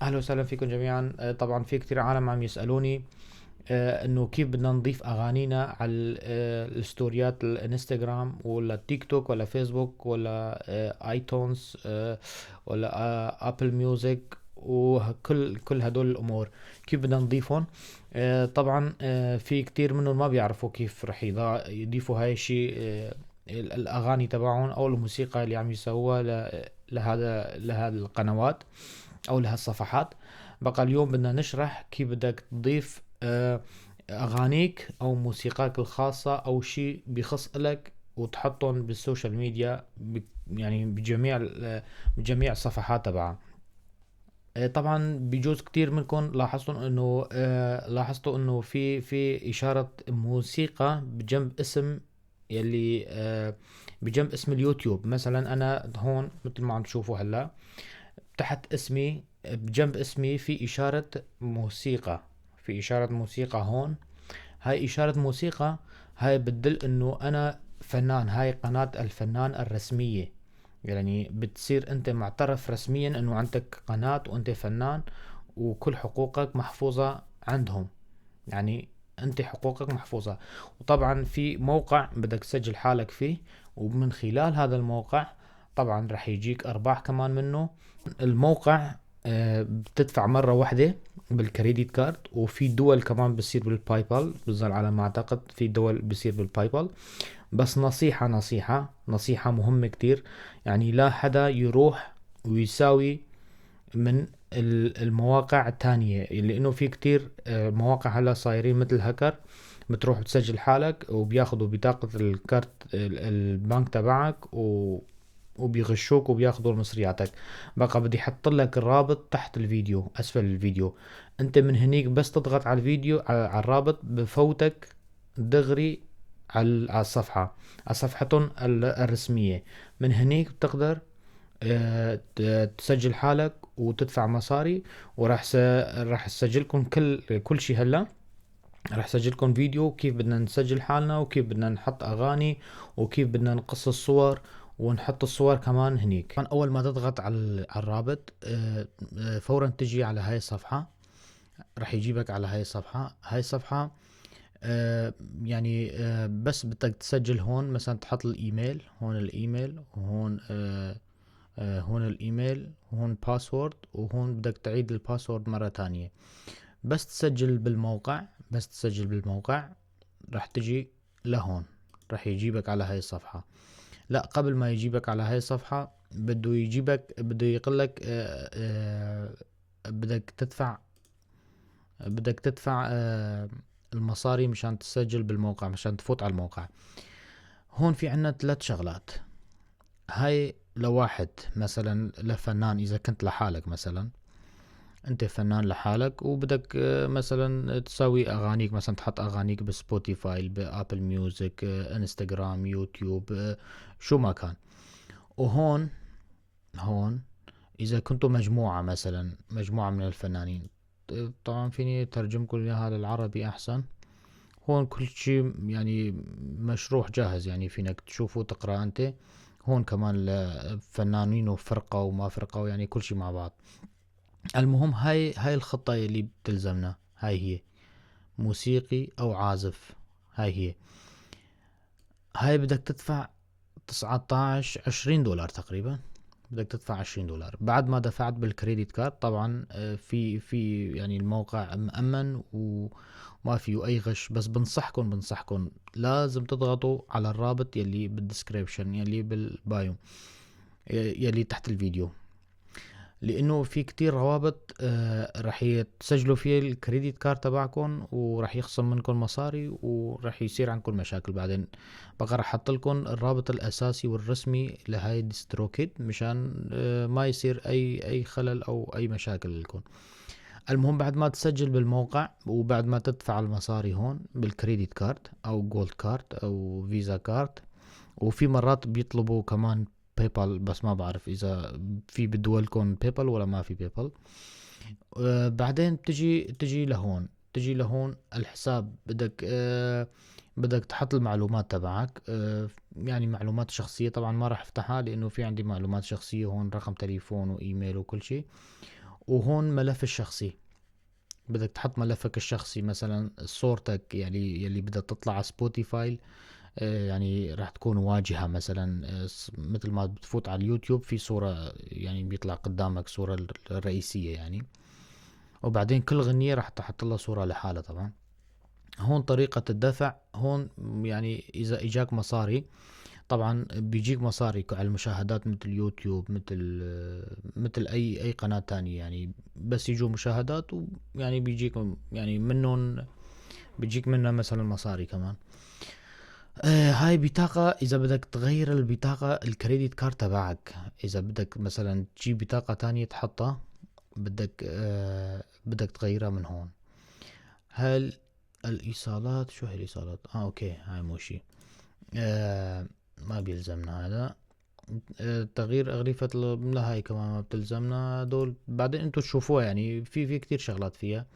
اهلا وسهلا فيكم جميعا. طبعا في كتير عالم عم يسالوني انه كيف بدنا نضيف اغانينا على الستوريات، الانستغرام ولا التيك توك ولا فيسبوك ولا iTunes ولا Apple Music وكل هدول الامور، كيف بدنا نضيفهم؟ طبعا في كتير منهم ما بيعرفوا كيف رح يضيفوا هاي الشيء، الاغاني تبعهم او الموسيقى اللي عم يسووها لهذا القنوات او لهالصفحات. بقى اليوم بدنا نشرح كيف بدك تضيف اغانيك او موسيقاك الخاصة او شيء بخص لك وتحطهم بال social media، يعني بجميع الصفحات تبعها. طبعا بجوز كتير منكم لاحظتوا انه في اشارة موسيقى بجنب اسم يلي بجنب اسم اليوتيوب. مثلا انا هون مثل ما عم تشوفوا هلا تحت اسمي بجنب اسمي في اشارة موسيقى، في اشارة موسيقى هون. هاي اشارة موسيقى هاي بتدل انه انا فنان، هاي قناة الفنان الرسمية، يعني بتصير انت معترف رسميا انه عندك قناة وانت فنان وكل حقوقك محفوظة عندهم، يعني انت حقوقك محفوظة. وطبعا في موقع بدك تسجل حالك فيه، ومن خلال هذا الموقع طبعا رح يجيك ارباح كمان منه. الموقع بتدفع مرة واحدة بال credit card، وفي دول كمان بصير بال PayPal، بظل على ما اعتقد في دول بصير بال PayPal. بس نصيحة نصيحة نصيحة مهمة كتير، يعني لا حدا يروح ويساوي من المواقع التانية، لانه في كتير مواقع هلا صايرين مثل هاكر، بتروح بتسجل حالك وبياخدوا بطاقة الكارت البنك تبعك وبيغشوك وبياخذوا مصرياتك. بقى بدي احط لك الرابط تحت الفيديو، اسفل الفيديو، انت من هنيك بس تضغط على الفيديو على الرابط بفوتك دغري على الصفحة، على صفحتهم الرسمية. من هنيك بتقدر تسجل حالك وتدفع مصاري، وراح راح اسجلكم كل شيء. هلا راح اسجلكم فيديو كيف بدنا نسجل حالنا وكيف بدنا نحط اغاني وكيف بدنا نقص الصور ونحط الصور كمان هنيك. اول ما تضغط على الرابط فورا تجي على هاي الصفحة، راح يجيبك على هاي الصفحة. هاي الصفحة يعني بس بدك تسجل هون، مثلا تحط الايميل هون، الايميل وهون، هون الايميل وهون password، وهون بدك تعيد ال password مرة تانية. بس تسجل بالموقع، بس تسجل بالموقع راح تجي لهون، راح يجيبك على هاي الصفحة. لا، قبل ما يجيبك على هاي الصفحة بده يجيبك، بده يقلك بدك تدفع، بدك تدفع المصاري مشان تسجل بالموقع، مشان تفوت على الموقع. هون في عنا 3 شغلات. هاي لواحد مثلا لفنان، اذا كنت لحالك مثلا، انت فنان لحالك وبدك مثلا تسوي اغانيك، مثلا تحط اغانيك ب Spotify، ب Apple Music، انستغرام، يوتيوب، شو ما كان. وهون اذا كنتوا مجموعة، مثلا مجموعة من الفنانين، طبعا فيني ترجمكم اياها للعربي احسن. هون كل شيء يعني مشروح جاهز، يعني فينك تشوفه وتقرأ انت. هون كمان لفنانين وفرقة وما فرقة، يعني كل شيء مع بعض. المهم هاي الخطة اللي بتلزمنا، هاي هي موسيقي او عازف، هاي هي. هاي بدك تدفع تسعتاش عشرين دولار تقريبا، بدك تدفع عشرين دولار بعد ما دفعت بال credit card. طبعا في يعني الموقع مأمن وما فيه اي غش، بس بنصحكم لازم تضغطوا على الرابط يلي بال description، يلي بال bio، يلي تحت الفيديو، لانه في كتير روابط رح تسجلوا فيه ال credit card تبعكم ورح يخصم منكم مصاري ورح يصير عندكم مشاكل بعدين. بقى رح احط لكم الرابط الاساسي والرسمي لهاي DistroKid مشان ما يصير اي خلل او اي مشاكل لكم. المهم بعد ما تسجل بالموقع وبعد ما تدفع المصاري هون بال credit card او gold card او Visa card، وفي مرات بيطلبوا كمان PayPal، بس ما بعرف اذا في بدولكم PayPal ولا ما في PayPal. بعدين تجي لهون، تجي لهون الحساب، بدك تحط المعلومات تبعك، يعني معلومات شخصية. طبعا ما راح افتحها لانه في عندي معلومات شخصية هون، رقم تليفون وايميل وكل شيء. وهون ملف الشخصي، بدك تحط ملفك الشخصي مثلا صورتك يعني يلي بدها تطلع على سبوتيفاي، يعني راح تكون واجهة مثلا، مثل ما بتفوت على اليوتيوب في صورة، يعني بيطلع قدامك صورة الرئيسية يعني. وبعدين كل غنية راح تحط لها صورة لحالها طبعا. هون طريقة الدفع، هون يعني إذا إجاك مصاري، طبعا بيجيك مصاري على المشاهدات مثل يوتيوب، مثل أي قناة تانية يعني، بس يجوا مشاهدات ويعني بيجيك يعني منهم، بيجيك منها مثلا مصاري كمان. هاي بطاقة إذا بدك تغير البطاقة ال credit card تبعك، إذا بدك مثلا تجيب بطاقة تانية تحطها، بدك تغيرها من هون. هل الإيصالات، شو هي الإيصالات؟ okay، هاي مو شي، ما بيلزمنا هذا. تغيير أغلفة لا، هاي كمان ما بتلزمنا هدول، بعدين انتو تشوفوها يعني في كتير شغلات فيها.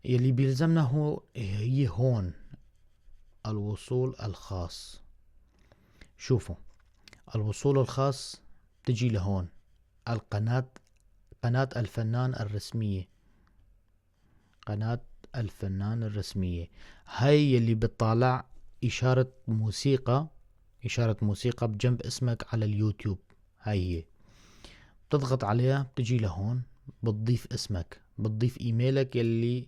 يلي بيلزمنا هو هي هون الوصول الخاص. شوفوا الوصول الخاص بتجي لهون، القناة، قناة الفنان الرسمية، قناة الفنان الرسمية هاي يلي بتطالع إشارة موسيقى، إشارة موسيقى بجنب اسمك على اليوتيوب، هاي هي بتضغط عليها بتجي لهون، بتضيف اسمك، بتضيف ايميلك يلي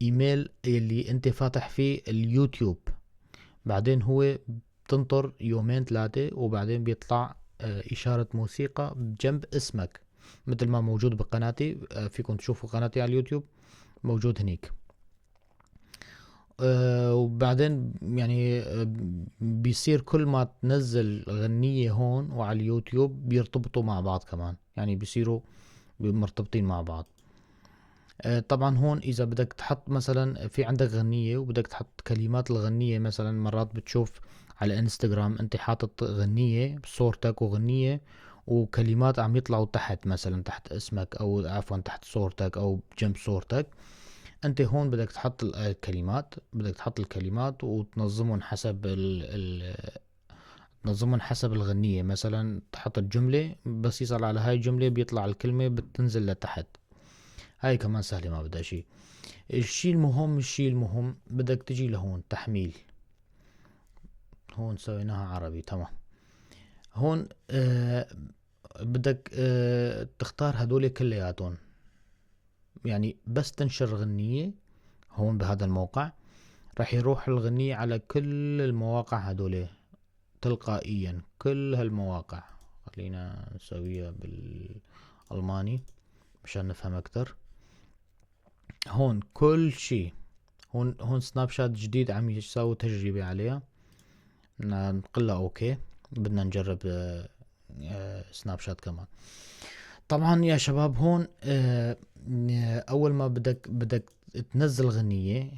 ايميل يلي انت فاتح فيه اليوتيوب. بعدين هو بتنطر يومين ثلاثة وبعدين بيطلع إشارة موسيقى بجنب اسمك، مثل ما موجود بقناتي، فيكم تشوفوا قناتي على اليوتيوب موجود هنيك. وبعدين بيصير كل ما تنزل غنية هون وعلى اليوتيوب بيرتبطوا مع بعض كمان، يعني بيصيروا مرتبطين مع بعض. طبعا هون إذا بدك تحط مثلا في عندك غنية وبدك تحط كلمات الغنية، مثلا مرات بتشوف على انستغرام انت حاطط غنية بصورتك وغنية وكلمات عم يطلعوا تحت، مثلا تحت اسمك او عفوا تحت صورتك او بجنب صورتك، انت هون بدك تحط الكلمات، بدك تحط الكلمات وتنظمهم حسب تنظمهم حسب الغنية. مثلا تحط الجملة، بس يصل على هاي الجملة بيطلع الكلمة بتنزل لتحت. هاي كمان سهلة ما بدها شي. الشي المهم بدك تجي لهون تحميل، هون سويناها عربي تمام. هون بدك تختار هدول كلياتهم، يعني بس تنشر غنية هون بهذا الموقع راح يروح الغنية على كل المواقع هدول تلقائيا، كل هالمواقع. خلينا نسويها بالألماني مشان نفهم أكتر. هون كل شي، هون سناب شات جديد عم يساوي تجربة عليها، بدنا نقول لها okay، بدنا نجرب سناب شات كمان. طبعا يا شباب هون اول ما بدك تنزل غنية،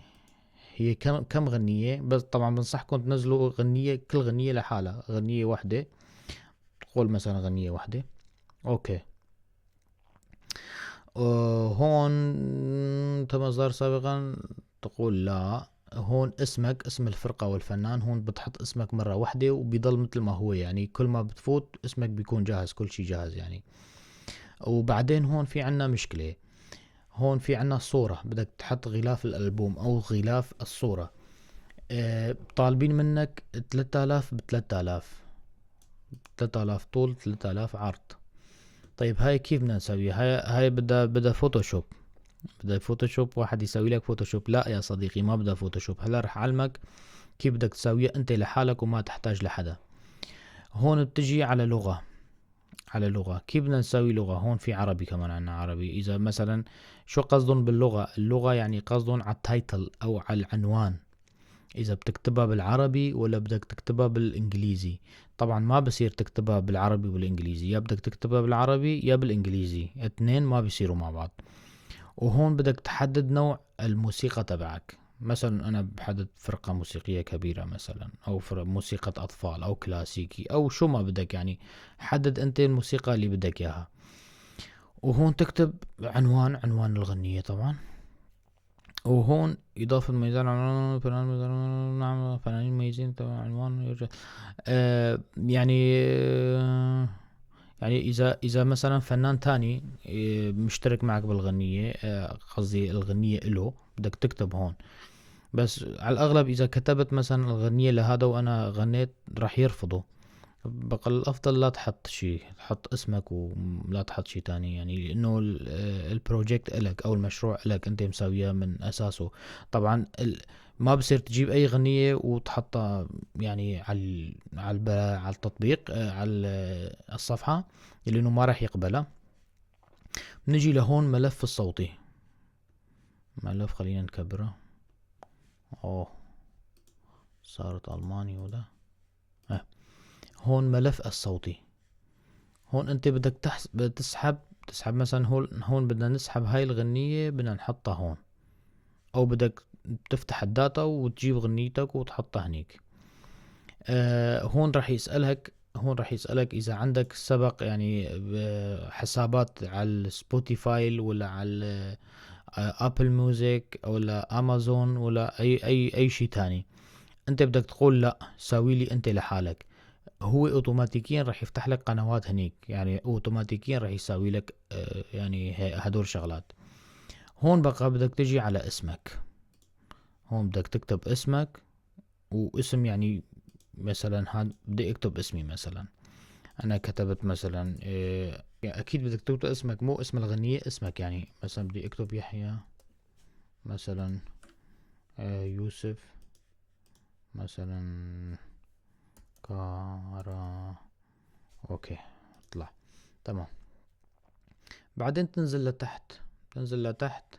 هي كم غنية بس، طبعا بنصحكم تنزلوا غنية، كل غنية لحالها، غنية واحدة، تقول مثلا غنية واحدة okay. هون تم اصدار سابقا، تقول لا. هون اسمك، اسم الفرقة والفنان، هون بتحط اسمك مرة واحدة وبيضل مثل ما هو، يعني كل ما بتفوت اسمك بيكون جاهز، كل شي جاهز يعني. وبعدين هون في عنا مشكلة، هون في عنا صورة، بدك تحط غلاف الألبوم أو غلاف الصورة. طالبين منك 3000 ب3000، 3000 طول، 3000 عرض. طيب هاي كيف بدنا نسويها؟ هاي بدها فوتوشوب، بدها فوتوشوب، واحد يسوي لك فوتوشوب. لا يا صديقي ما بدها فوتوشوب، هلا رح أعلمك كيف بدك تسويها انت لحالك وما تحتاج لحدا. هون بتجي على لغة، على لغة، كيف بدنا نسوي لغة؟ هون في عربي كمان، عنا عربي. إذا مثلا شو قصدهم باللغة؟ اللغة يعني قصدهم على ال title أو على العنوان، إذا بتكتبها بالعربي ولا بدك تكتبها بالإنجليزي. طبعا ما بصير تكتبها بالعربي والإنجليزي، يا بدك تكتبها بالعربي يا بالإنجليزي، اثنين ما بيصيروا مع بعض. وهون بدك تحدد نوع الموسيقى تبعك، مثلا أنا بحدد فرقة موسيقية كبيرة مثلا، أو موسيقى أطفال أو كلاسيكي أو شو ما بدك، يعني حدد أنت الموسيقى اللي بدك إياها. وهون تكتب عنوان الغنية طبعا. وهون إضافة ميزان فنان، نعم فنانين مميزين طبعا، عنوان يرجع. يعني اذا مثلا فنان تاني مشترك معك بالغنية، قصدي الغنية له، بدك تكتب هون. بس على الاغلب اذا كتبت مثلا الغنية لهذا وانا غنيت رح يرفضوا. بقى الافضل لا تحط شيء، حط اسمك ولا تحط شيء تاني، يعني لانه ال project الك او المشروع الك انت مساوية من اساسه. طبعا ما بصير تجيب اي غنية وتحطها يعني على التطبيق، على الصفحة، لانه ما راح يقبلها. بنجي لهون ملف الصوتي، ملف خلينا نكبره. اوه صارت الماني ولا. هون ملف الصوتي، هون انت بدك تسحب مثلا هون بدنا نسحب هاي الغنية، بدنا نحطها هون، او بدك تفتح ال data وتجيب غنيتك وتحطها هنيك. هون راح يسألك إذا عندك سبق يعني حسابات على السبوتيفاي ولا على Apple Music ولا امازون ولا اي شيء تاني. انت بدك تقول لا، ساوي لي انت لحالك. هو اوتوماتيكيا راح يفتح لك قنوات هنيك، يعني اوتوماتيكيا راح يساوي لك يعني هدول شغلات. هون بقى بدك تجي على اسمك، هون بدك تكتب اسمك واسم، يعني مثلا هاد بدي اكتب اسمي، مثلا انا كتبت مثلا، يعني اكيد بدك تكتب اسمك مو اسم الغنية، اسمك. يعني مثلا بدي اكتب يحيى مثلا، يوسف مثلا، كارا، okay اطلع تمام. بعدين تنزل لتحت، تنزل لتحت.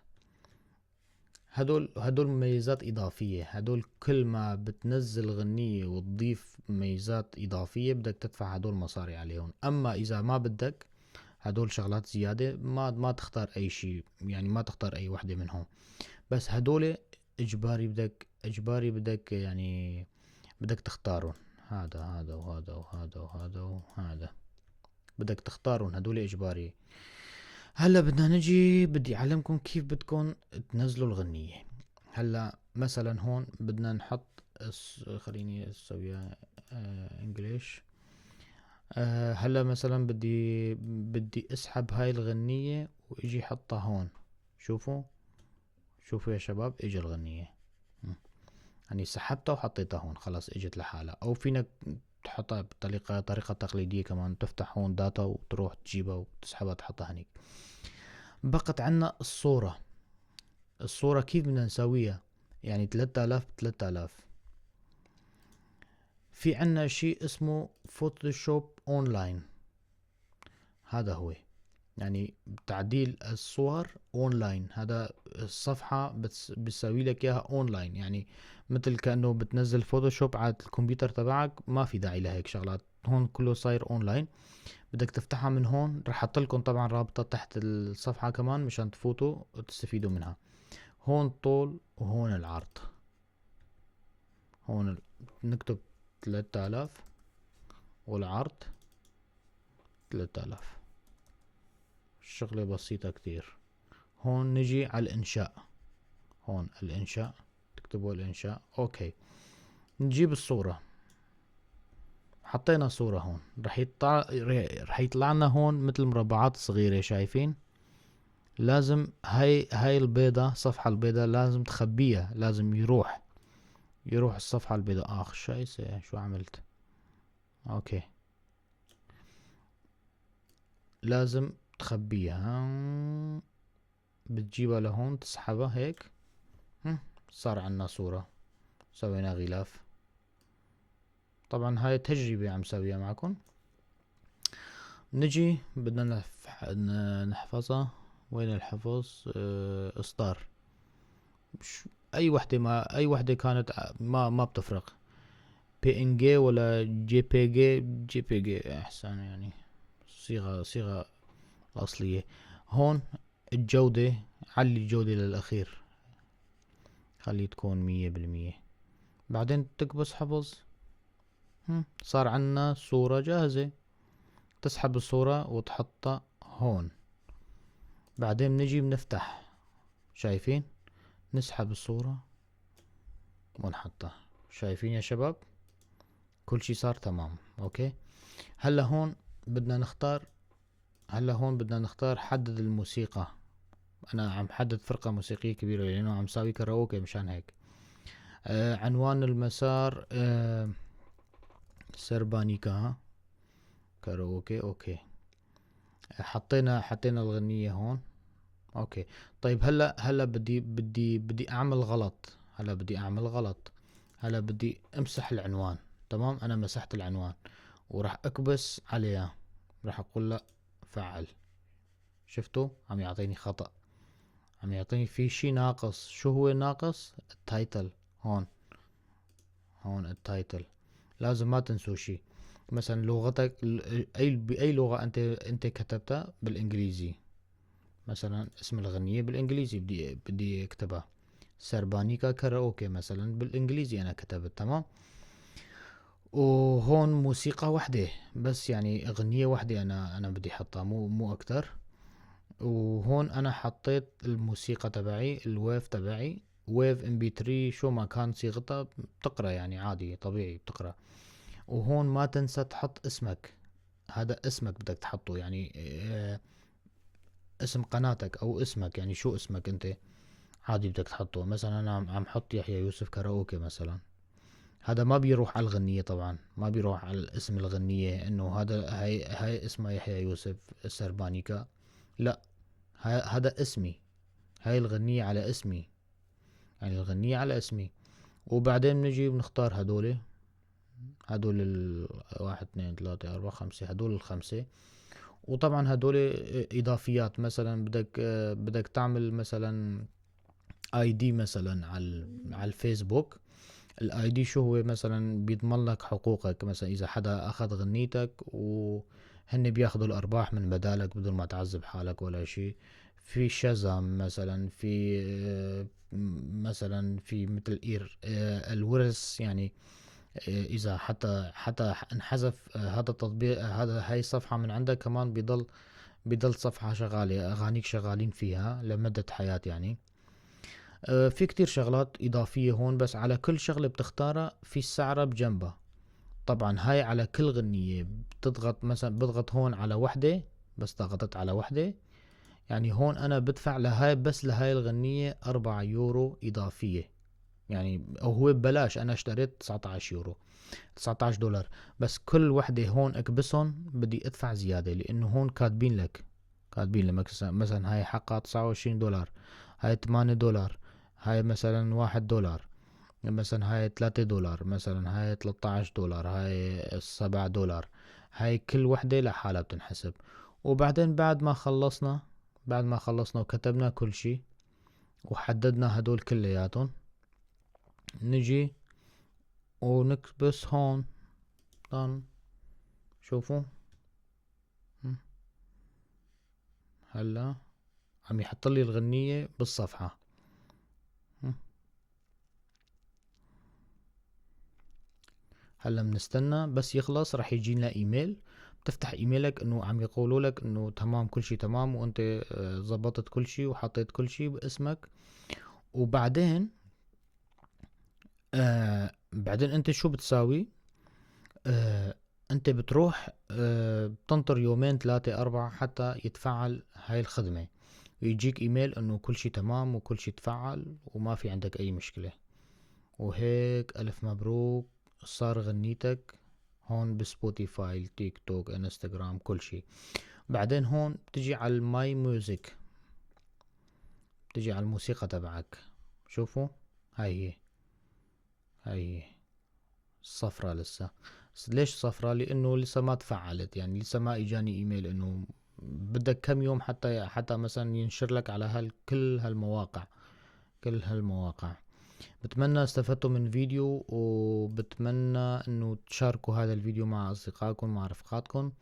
هدول مميزات إضافية، هدول كل ما بتنزل غنية وتضيف مميزات إضافية بدك تدفع هدول مصاري عليهم. أما إذا ما بدك هدول شغلات زيادة ما تختار أي شيء، يعني ما تختار أي وحدة منهم، بس هدول إجباري بدك، إجباري بدك يعني بدك تختارهم. هذا، هذا، وهذا، وهذا، وهذا، وهذا بدك تختارهم، هدول إجباري. هلا بدنا نجي، بدي أعلمكم كيف بدكم تنزلوا الغنية. هلا مثلا هون بدنا نحط خليني اسويها، English. هلا مثلا بدي اسحب هاي الغنية واجي حطها هون. شوفوا يا شباب، اجى الغنية. يعني سحبتها وحطيتها هون، خلاص اجت لحالها. او فينك تحطها بطريقة، طريقة تقليدية كمان، تفتح هون data وتروح تجيبها وتسحبها تحطها هنيك. بقت عنا الصورة. الصورة كيف بدنا نسويها؟ يعني 3000 ب3000. في عنا شيء اسمه Photoshop online، هذا هو يعني تعديل الصور اونلاين. هذا الصفحة بتسوي لك اياها اونلاين، يعني مثل كأنه بتنزل Photoshop على الكمبيوتر تبعك، ما في داعي لهيك شغلات، هون كله صاير اونلاين. بدك تفتحها من هون، رح احط لكم طبعا رابطة تحت الصفحة كمان مشان تفوتوا وتستفيدوا منها. هون طول وهون العرض، هون نكتب 3000 والعرض 3000. الشغلة بسيطة كتير. هون نجي على الإنشاء، هون الإنشاء تكتبوا الإنشاء. okay نجيب الصورة، حطينا صورة هون، رح يطلع لنا هون مثل مربعات صغيرة، شايفين؟ لازم هاي البيضة، الصفحة البيضة لازم تخبيها، لازم يروح الصفحة البيضاء. اخ شايسة شو عملت؟ okay لازم تخبيها، بتجيبها لهون تسحبها هيك، صار عنا صورة، سوينا غلاف. طبعا هاي تجربة عم سويها معكم. نجي بدنا نحفظها. وين الحفظ؟ اصدار. اي وحدة، ما اي وحدة كانت ما بتفرق، بي ان جي ولا جي بي جي، جي بي جي احسن، يعني صيغة الأصلية. هون الجودة، علي الجودة للأخير، خلي تكون 100%. بعدين تكبس حفظ، صار عنا صورة جاهزة. تسحب الصورة وتحطها هون. بعدين بنجي بنفتح، شايفين؟ نسحب الصورة ونحطها. شايفين يا شباب؟ كل شي صار تمام. okay هلا هون بدنا نختار، هلا هون بدنا نختار حدد الموسيقى. انا عم حدد فرقة موسيقية كبيرة لانه عم ساوي كاراوكي مشان هيك. عنوان المسار، سربانيكا كاراوكي. okay، حطينا الغنية هون. okay طيب، هلا بدي اعمل غلط. هلا بدي اعمل غلط. هلا بدي امسح العنوان. تمام، انا مسحت العنوان وراح اكبس عليها، راح اقول له فعل. شفتوا عم يعطيني خطأ، عم يعطيني في شي ناقص. شو هو الناقص؟ ال title. هون ال title لازم ما تنسوا شي. مثلا لغتك بأي لغة انت كتبتها؟ بالانجليزي. مثلا اسم الغنية بالانجليزي بدي اكتبها سربانيكا كاراوكي مثلا بالانجليزي انا كتبت. تمام، وهون موسيقى وحدة بس، يعني اغنية وحدة انا بدي احطها، مو اكتر. وهون انا حطيت الموسيقى تبعي، ال wave تبعي، wave MP3، شو ما كان صيغتها بتقرا، يعني عادي طبيعي بتقرا. وهون ما تنسى تحط اسمك، هذا اسمك بدك تحطه، يعني اسم قناتك او اسمك، يعني شو اسمك انت عادي بدك تحطه. مثلا انا عم حط يحيى يوسف كاراوكي مثلا. هذا ما بيروح على الغنية طبعا، ما بيروح على اسم الغنية انه هذا هاي اسمها يحيى يوسف سربانيكا، لا، هذا اسمي، هاي الغنية على اسمي، يعني الغنية على اسمي. وبعدين بنجي بنختار هدول 1 2 3 4 5، هدول الخمسة. وطبعا هدول إضافيات، مثلا بدك تعمل مثلا ID مثلا على الفيسبوك. ال ID شو هو؟ مثلا بيضمن لك حقوقك، مثلا اذا حدا اخذ غنيتك وهن بياخذوا الارباح من بدالك بدون ما تعذب حالك ولا شيء. في شازام مثلا، في مثلا في مثل اير الورث، يعني اذا حتى انحذف هذا التطبيق، هاي الصفحة من عندك كمان بيضل صفحة شغالة، اغانيك شغالين فيها لمدة حياة يعني. في كتير شغلات إضافية هون، بس على كل شغلة بتختارها في السعرة بجنبها. طبعا هاي على كل غنية بتضغط، مثلا بضغط هون على وحدة، بس ضغطت على وحدة، يعني هون أنا بدفع لهاي بس لهاي الغنية 4 يورو إضافية، يعني أو هو ببلاش، أنا اشتريت 19 يورو، 19 دولار، بس كل وحدة هون أكبسهم بدي أدفع زيادة، لأنه هون كاتبين لك، كاتبين لك مثلا هاي حقها 29 دولار، هاي 8 دولار، هاي مثلا 1 دولار، مثلا هاي 3 دولار، مثلا هاي 13 دولار، هاي 7 دولار، هاي كل وحدة لحالها بتنحسب. وبعدين بعد ما خلصنا وكتبنا كل شي وحددنا هدول كلياتهم، نجي ونكبس هون done. شوفوا هلا عم يحط لي الغنية بالصفحة. هلا بنستنى بس يخلص، رح يجي لنا ايميل. بتفتح ايميلك انه عم يقولوا لك انه تمام، كل شي تمام، وانت زبطت كل شي وحطيت كل شي باسمك. وبعدين بعدين انت شو بتساوي؟ انت بتروح، بتنطر يومين 3 4 حتى يتفعل هاي الخدمة، ويجيك ايميل انه كل شي تمام وكل شي تفعل وما في عندك اي مشكلة. وهيك الف مبروك، صار غنيتك هون بسبوتيفاي، تيك توك، انستغرام، كل شي. بعدين هون بتجي على ال my music، بتجي على الموسيقى تبعك. شوفوا هاي هي، هاي هي الصفرة لسه. ليش صفرة؟ لأنه لسه ما تفعلت، يعني لسه ما إجاني إيميل إنه بدك كم يوم حتى مثلا ينشر لك على كل هالمواقع، كل هالمواقع. بتمنى استفدتوا من فيديو، وبتمنى إنه تشاركوا هذا الفيديو مع أصدقائكم، مع رفقاتكم.